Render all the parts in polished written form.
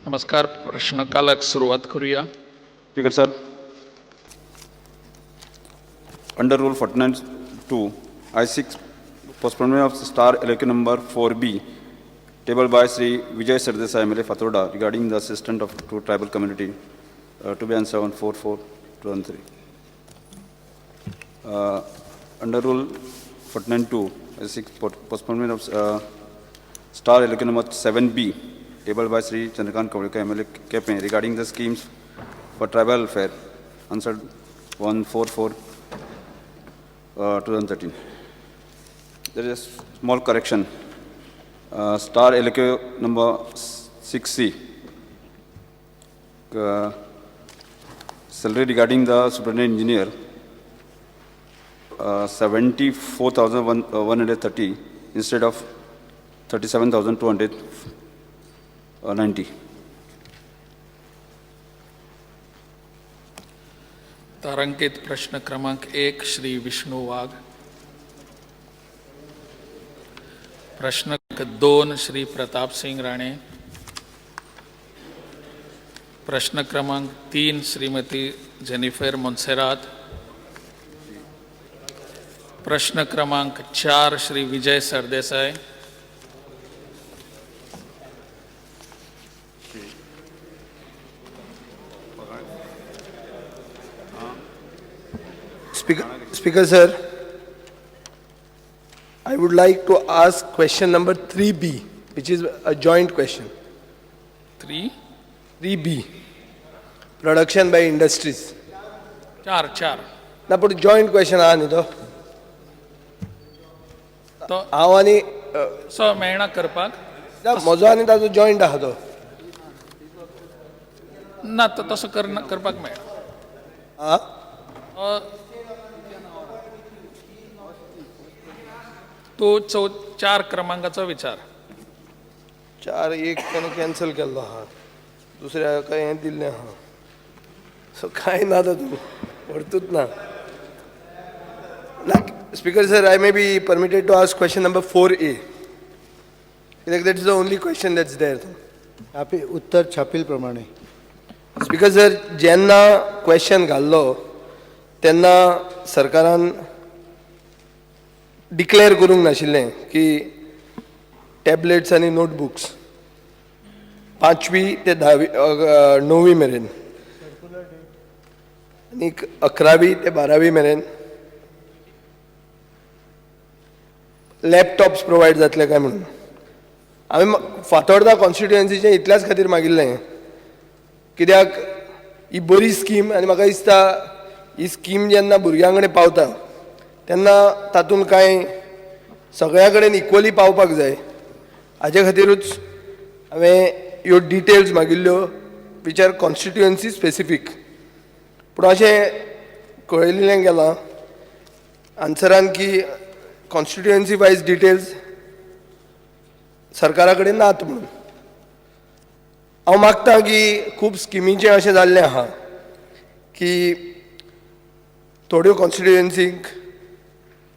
नमस्कार. प्रश्नकालाक सुरवात करूया. Speaker sir, under Rule 49(2), I seek postponement of star LAQ number 4B, tabled by Sri Vijay Sardesai, MLA Fatorda, regarding the assistance of to tribal community, to be answered on 4/4/2003. Under Rule 49(2), I seek postponement of star LAQ number 7B, tabled by Sri Chandrakant Kavlekar, MLA Quepem, regarding the schemes for tribal welfare, answered 1/4/4 2013. There is a small correction. Star LAQ number 6C, salary regarding the superintendent engineer, 74,130 instead of 37,290. तारांकित प्रश्न क्रमांक 1, श्री विष्णू वाघ. प्रश्न 2, श्री प्रताप सिंग राणे. प्रश्न क्रमांक 3, श्रीमती Jennifer Monserrate. प्रश्न क्रमांक 4, Shri Vijay Sardesai. Speaker sir, I would like to ask question number 3B, which is a joint question. 3? 3B, production by industries. 4, 4. ना, पूण जॉयंट क्वेश्चन आहा न्ही तो. तो हांव आनी सो मेळना करपाक. ना, म्हजो आनी ताजो जॉयंट आहा तो. ना, तो तसो करना करपाक मेळना. आं. तूं 4 क्रमांकाचो विचार. 4 1 ताणें कॅन्सल केल्लो आहा, दुसऱ्या हाका हें दिल्लें आहा. सो कांय ना तातूंत, वरतूच ना. ना, Speaker sir, I may be permitted to ask question number 4A, कित्याक that is the only question that's there. आपी उत्तर छापील प्रमाणे. स्पीकर सर, जेन्ना क्वेश्चन घाल्लो तेन्ना सरकारान डिक्लेअर करूंक नाशिल्लें की टॅबलेट्स आनी नोटबुक्स 5वी ते 10वी, 9वी मेरेन आनी 11वी ते 12वी मेरेन लॅपटॉप्स प्रोवायड जातले काय म्हणून. हांवें फातोर्डा कॉन्स्टिट्युएन्सीचें इतल्याच खातीर मागिल्लें, कित्याक ही बरी स्कीम आनी म्हाका दिसता ही स्कीम जेन्ना भुरग्यां कडेन पावता तेन्ना तातूंत कांय सगळ्या कडेन इक्वली पावपाक जाय. हाजे खातीरूच हांवें ह्यो details मागिल्ल्यो, which are constituency specific. पूण अशें कळयल्लें गेलां आन्सरान की कॉन्स्टिट्युएन्सी वायज डिटेल्स सरकारा कडेन नात म्हणून. हांव मागता की खूब स्किमीचें अशें जाल्लें आहा की थोड्यो कॉन्स्टिट्युएन्सीक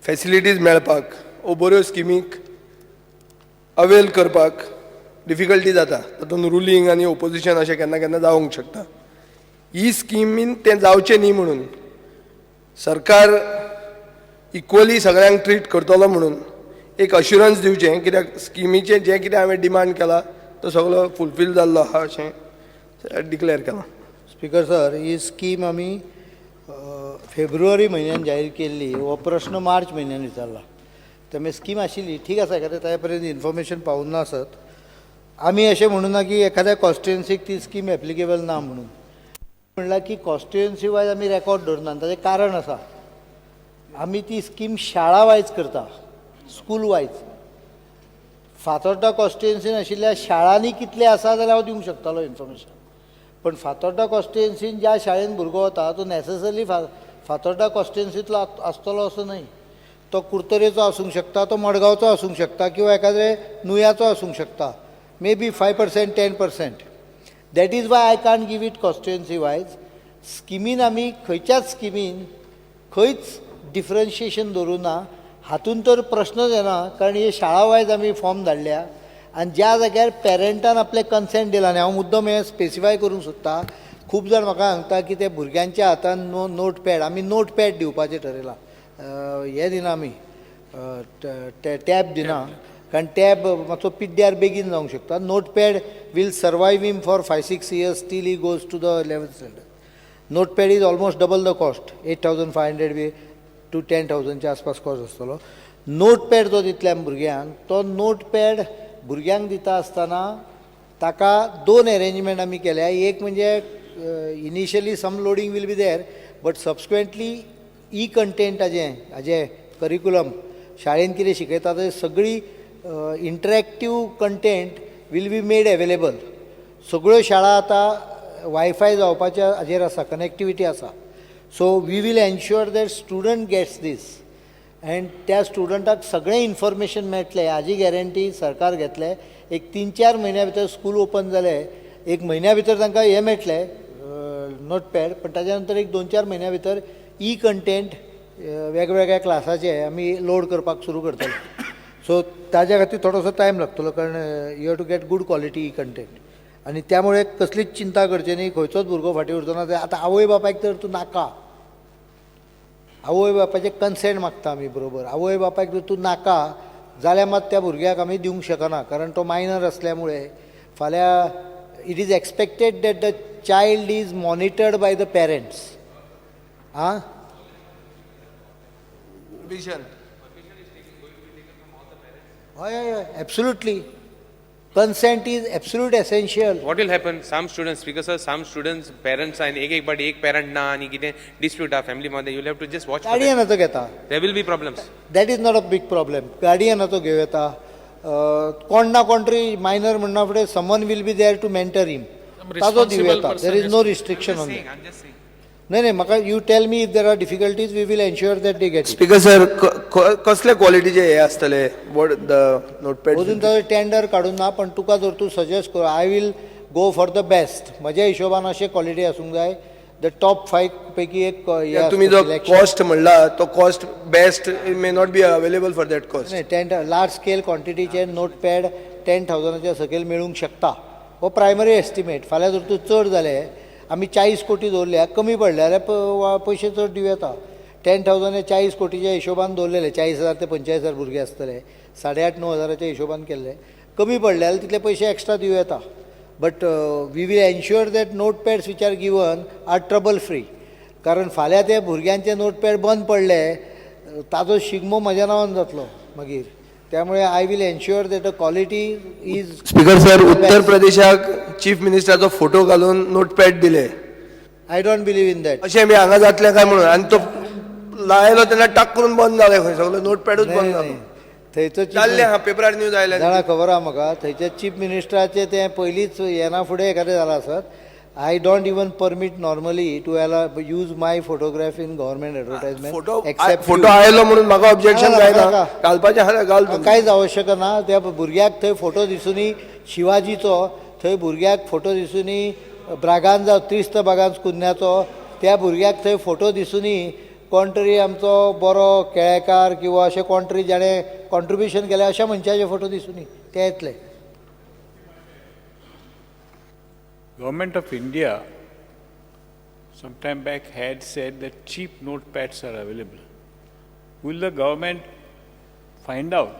फेसिलिटीज मेळपाक ओ बऱ्यो स्किमीक अवेल करपाक डिफिकल्टी जाता. तातूंत रुलींग आनी ओपोजिशन अशें केन्ना केन्ना जावंक शकता. ही स्किमीन तें जावचें न्ही म्हणून सरकार इक्वली सगळ्यांक ट्रीट करतलो म्हणून एक अश्युरन्स दिवचें, कित्याक स्किमीचें जें कितें हांवें डिमांड केला तो सगळो फुलफील जाल्लो आहा अशें डिक्लेअर केलां. स्पीकर सर, ही स्कीम आमी फेब्रुवारी म्हयन्यान जाहीर केल्ली. हो प्रश्न मार्च म्हयन्यान विचारला. त्यामुळे स्कीम आशिल्ली, ठीक आसा. एखाद्या ताजे पर्यंत इन्फॉर्मेशन पावूंक ना आसत. आमी अशें म्हणूं ना की एखाद्या कॉन्स्टिट्युएन्सीक ती स्कीम एप्लिकेबल ना म्हणून. म्हणलां की कॉन्स्टिट्युएन्सी वायज आमी रेकॉर्ड दवरना आनी ताजें कारण आसा. आमी ती स्कीम शाळा वायज करता, स्कूल वायज. फातोर्डा कॉन्स्टिट्युएन्सीन आशिल्ल्या शाळांनी कितले आसा जाल्यार हांव दिवंक शकतालो इन्फॉर्मेशन, पण फातोर्डा कॉन्स्टिट्युएन्सीन ज्या शाळेन भुरगो वता तो नॅसेसरली फातोर्डा कॉन्स्टिट्युएन्सींतलो आसतलो असो न्हय. तो कुडतरेचो आसूंक शकता, तो मडगांवचो आसूंक शकता किंवा एखाद्रे नुयाचो आसूंक शकता. May be 5%, 10%. That is why I can't give it constituency wise. स्किमीन आमी खंयच्याच स्किमीन खंयच डिफरन्शिएशन दवरूं ना. हातून तर प्रश्नच येना, कारण हे शाळा वायज आमी फॉर्म धाडल्या. आनी ज्या जाग्यार पॅरंटान आपलें कन्सेंट दिलां, आनी हांव मुद्दम हें स्पेसिफाय करूंक सोदतां, खूब जाण म्हाका सांगता की ते भुरग्यांच्या हातान नो नोटपॅड, आमी नोटपॅड दिवपाचें ठरयलां, हें दिना आमी, टॅब दिना, कारण टॅब मातसो पिड्ड्यार बेगीन जावंक शकता. Notepad will survive him for 5-6 years till he goes to the 11th standard. Notepad is almost double the cost, 8,500 B to 10,000च्या आसपास कॉस्ट आसतलो. नोटपॅड जो दितले आमी भुरग्यांक, तो नोटपॅड भुरग्यांक दिता आसतना ताका दोन एरेंजमेंट आमी केल्या. एक म्हणजे initially some loading will be there, but subsequently e content हाजें हाजें करिकुलम शाळेन कितें शिकयता ते सगळी interactive content will be made available. सगळ्यो शाळा आतां वायफाय जावपाच्या हाजेर आसा, कनेक्टिविटी आसा. So we will ensure that student gets this and त्या स्टुडंटाक सगळें इन्फॉर्मेशन मेळटलें हाजी गॅरंटी सरकार घेतलें. एक 3-4 म्हयन्या भितर स्कूल ओपन जालें, एक म्हयन्या भितर तांकां हें मेळटलें नोटपॅड, पण ताज्या नंतर एक 2-4 म्हयन्या भितर ई कंटेंट वेगवेगळ्या क्लासाचे आमी लोड करपाक सुरू करतले. सो ताज्या खातीर थोडोसो टायम लागतलो, कारण you have to get good quality e content. आनी त्यामुळे कसलीच चिंता करची न्ही, खंयचोच भुरगो फाटीं उरचो ना. आतां आवय बापायक तर तूं नाका, आवय बापायचें कन्सेंट मागता आमी बरोबर. आवय बापायक जर तूं नाका जाल्यार मात त्या भुरग्याक आमी दिवंक शकना, कारण तो मायनर आसल्या मुळे फाल्यां it is expected that the child is monitored by the parents. आं, विजन हय हय हय, absolutely. Consent is absolute essential. What will happen? Some students, because sir, some students, parents and एक एक but एक parent ना आणि कितें dispute हा family मध्ये, you'll have to just watch for that. गार्डियनाचो घेता. There will be problems. That is not a big problem. गार्डियनाचो घेवं येता, कोण ना कोण तरी मायनर म्हणना फुडें someone will be there to mentor him, ताजो दिवं responsible येता. Person there is has no to- restriction on Saying, that. I'm just saying. नाही नाही, म्हाका you tell me if there are difficulties, we will ensure that they get. Speaker sir, कसले क्वॉलिटीचे हे आसतले what the notepad? अजून ताजो tender काडून ना, पण तुका जर तूं सजेस्ट कर, I will go for the best. म्हज्या हिशोबान अशें क्वॉलिटी आसूंक जाय, the top 5 पैकी एक हें तुमी आसता जो selection. कॉस्ट म्हणला तो cost best may not be available for that cost. नाही, टेन लार्ज स्केल क्वॉन्टिटीचे नोटपॅड 10,000च्या सकयल मेळूंक शकता, हो प्रायमरी एस्टिमेट. फाल्यां जर तूं चड जाले, आमी 40 कोटी दवरल्या, कमी पडले जाल्यार पयशे चड दिवं येता. 10,000 हे 40 कोटीच्या हिशोबान दवरलेले, 40,000 ते 45,000 भुरगे आसतले, 8,500-9 हजाराच्या हिशोबान केल्ले, कमी पडले जाल्यार तितले पयशे एक्स्ट्रा दिवं येता. But we will ensure that notepads which are given are trouble free, कारण फाल्यां ते भुरग्यांचे नोटपॅड बंद पडले, ताजो शिगमो म्हज्या नांवान जातलो मागीर. त्यामुळे I will ensure that the quality is. Speaker sir, उत्तर प्रदेशाक चीफ मिनिस्टराचो फोटो घालून नोटपॅड दिले. I don't believe in that. अशें बी हांगा जातलें काय म्हणून, आनी तो लायलो तेन्ना टाक करून बंद जालें खंय, सगळें नोटपॅडूच बंद जालो. थंयचो जाल्लें आहा पेपरार न्यूज आयल्या. जाणा, खबर आहा म्हाका, थंयच्या चीफ मिनिस्टराचें तें पयलींच येना फुडें एखादें जालां आसत. I don't even permit normally to allow use my photograph in government advertisement. Photo photo आयलो म्हणून म्हाका ऑब्जेक्शन ना, ना, जायना, नाका. घालपाचें आहा जाल्यार घाल तूं. कांयच आवश्यक ना. त्या भुरग्याक थंय फोटो दिसुनी शिवाजीचो, थंय भुरग्याक फोटो दिसुनी ब्रागांजा त्रिस्त बागांज कुन्न्याचो, त्या भुरग्याक थंय फोटो दिसुनी कोण तरी आमचो बरो केळेकार किंवा अशें कोण तरी जाणें कॉन्ट्रिब्युशन केलें अशा मनशाचे फोटो दिसुनी, ते येतले. Government of India some time back had said that cheap notepads are available. Will the government find out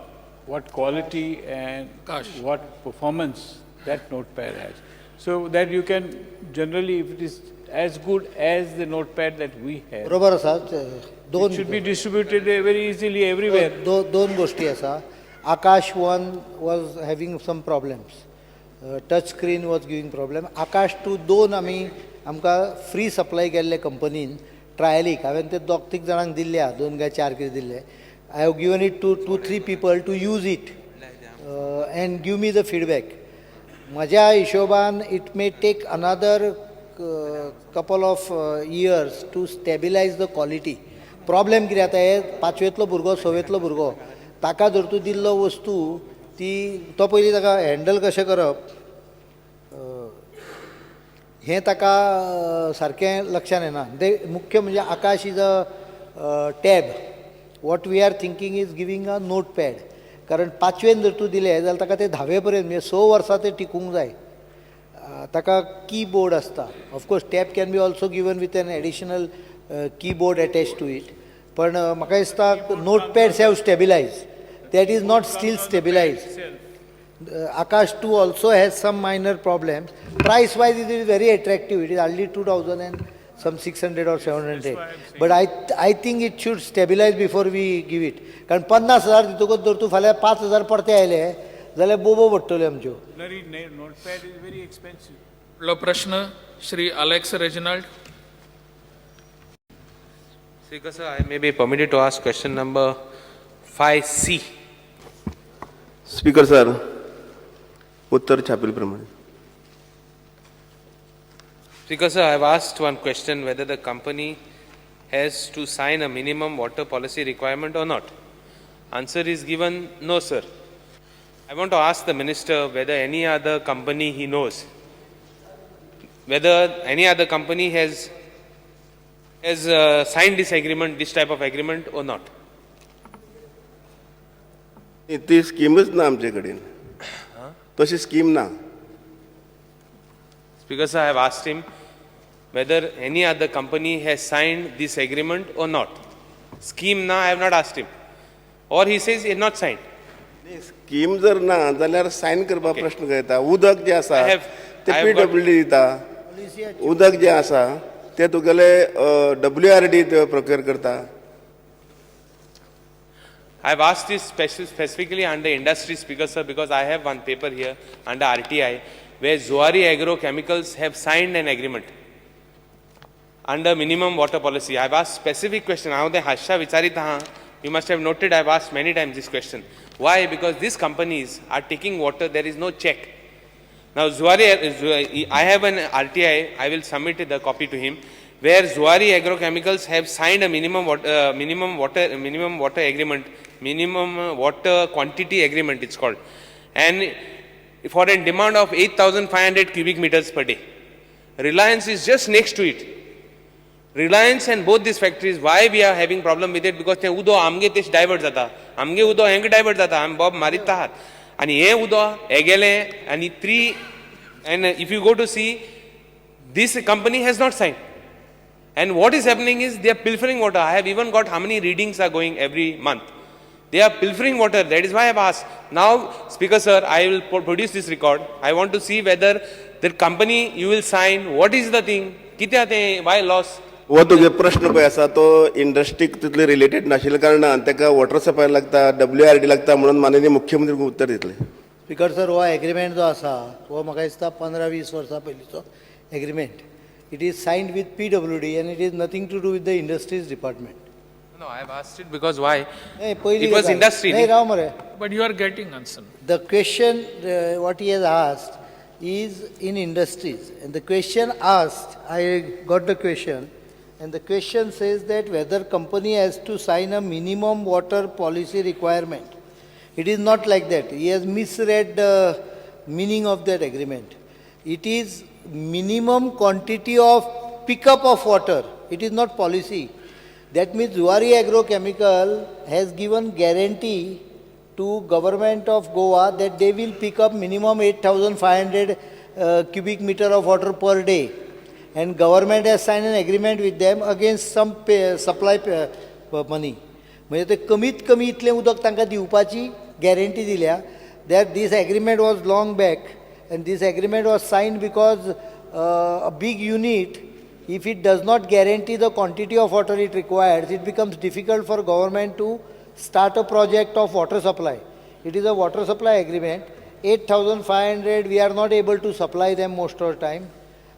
what quality and Gosh. What performance that notepad has? So that you can generally, if it is as good as the notepad that we have, बरोबर आसा. दोन it should be distributed very easily everywhere. दोन गोष्टी आसा. Aakash 1 was having some problems, touch screen was giving problem. Aakash 2 दोन आमी आमकां free supply केल्ले कंपनीन ट्रायलीक, हांवें ते दोग तीग जाणांक दिल्ले आहा, दोन काय चार कितें दिल्ले. I have given it to 2-3 people to use it and give me the feedback. म्हज्या हिशोबान it may take another couple of years to stabilize the quality. Problem कितें जाता, हे पांचवेंतलो भुरगो सवेंतलो भुरगो, ताका जर तूं दिल्लो वस्तू ती तो पयलीं ताका हँडल कशें करप हें ताका सारकें लक्षान येना. ते मुख्य म्हणजे Aakash is a tab, what we are thinking is giving a notepad, कारण पांचवेन जर तूं दिलें जाल्यार ताका ते धावे पर्यंत म्हणजे स वर्सां ते टिकूंक जाय. ताका कीबोर्ड आसता. Of course tab can be also given with an additional keyboard attach to it, पण म्हाका दिसता notepads have stabilize, that is not still stabilize. Aakash 2 also has some minor problems. Price wise it is very attractive. It is hardly 2,000 and some 600 or 700. But I think it should stabilize before we give it. कारण 50,000 दितकूच जर तूं फाल्यां 5,000 परते आयले जाल्यार बोबो पडटल्यो आमच्यो. Ordinary notepad is very expensive. फुडलो प्रश्न Shri Alex Reginald. Speaker sir, I may be permitted to ask question number 5C. Speaker sir, उत्तर छापील प्रमाणे. Speaker sir, I have asked one question whether the company has to sign a minimum water policy requirement or not. Answer is given, no sir. I want to ask the minister whether any other company he knows, whether any other company has signed this agreement, this type of agreement or not. ती स्कीमच ना आमचे कडेन, तशी scheme ना. Speaker sir, I have asked him whether any other company has signed this agreement or not. Scheme na, I have not asked him. Or he says he has not signed. Scheme जर ना जाल्यार sign करपाक प्रश्न येता. उदक जें आसा तें I have P got- W D दिता. उदक जें आसा तें तुगेले डब्ल्यू आर डी प्रोक्युर करता. I have asked this specifically under industry, Speaker sir, because I have one paper here under RTI where Zuari Agro Chemicals have signed an agreement under minimum water policy. I have asked specific question. हांव तें हातशा विचारीत आहा. You must have noted I have asked many times this question. Why? Because these companies are taking water, there is no check. Now, Zuari, I have an RTI, I will submit the copy to him, where Zuari Agrochemicals have signed a minimum water agreement, minimum water quantity agreement, it's called, and for a demand of 8,500 cubic meters per day. Reliance is just next to it. Reliance and both these factories, why we are having problem with it? Because ते उदो आमगे तेच divert जाता, आमगे उदो हेंका divert जाता, आमी बोब मारीत आहात आनी हें उदो हेगेलें आनी three. And if you go to see, this company has not signed. And what is happening is they are pilfering water. I have even got how many readings are going every month. They are pilfering water. That is why I have asked. Now, Speaker sir, I will produce this record. I want to see whether the company you will sign, what is the thing, कित्या तें, why loss? हो तुगे प्रश्न पळय आसा तो इंडस्ट्रीक तितले related नाशिल्ल्या कारणान ताका वॉटर सप्लाय लागता, डब्ल्यू आर डी लागता, म्हणून माननीय मुख्यमंत्री उत्तर दितले. स्पीकर सर, हो एग्रीमेंट जो आसा हो म्हाका दिसता 15-20 वर्सां पयलींचो agreement. It is signed with PWD and it is nothing to do with the industries department. No, I have asked it because why? नाही, पयली It was गजाल. Industry. नाही, राव मरे. But you are getting answer. The question what he has asked is in industries, and the question asked, I got the question, and the question says that whether company has to sign a minimum water policy requirement. It is not like that. He has misread the meaning of that agreement. It is minimum quantity of pickup of water. It is not policy. That means Zuari Agrochemical has given guarantee to government of Goa that they will pick up minimum 8,500 cubic meter of water per day. And government has signed an agreement with them against some pay, supply pay, money. म्हणजे ते कमीत कमी इतलें उदक तांकां दिवपाची guarantee दिल्या. That this agreement was long back and this agreement was signed because a big unit, if it does not guarantee the quantity of water it requires, it becomes difficult for government to start a project of water supply. It is a water supply agreement. 8,500 we are not able to supply them most of the time.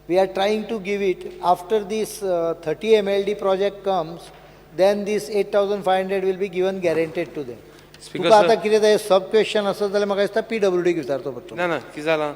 We are trying to give it. After this 30 MLD project comes, then this 8,500 will be given guaranteed to them. Speaker तुका sir- आतां कितें तें सब question आसा जाल्यार म्हाका दिसता P W डीक विचारचो पडटलो. ना ना, कितें जालां.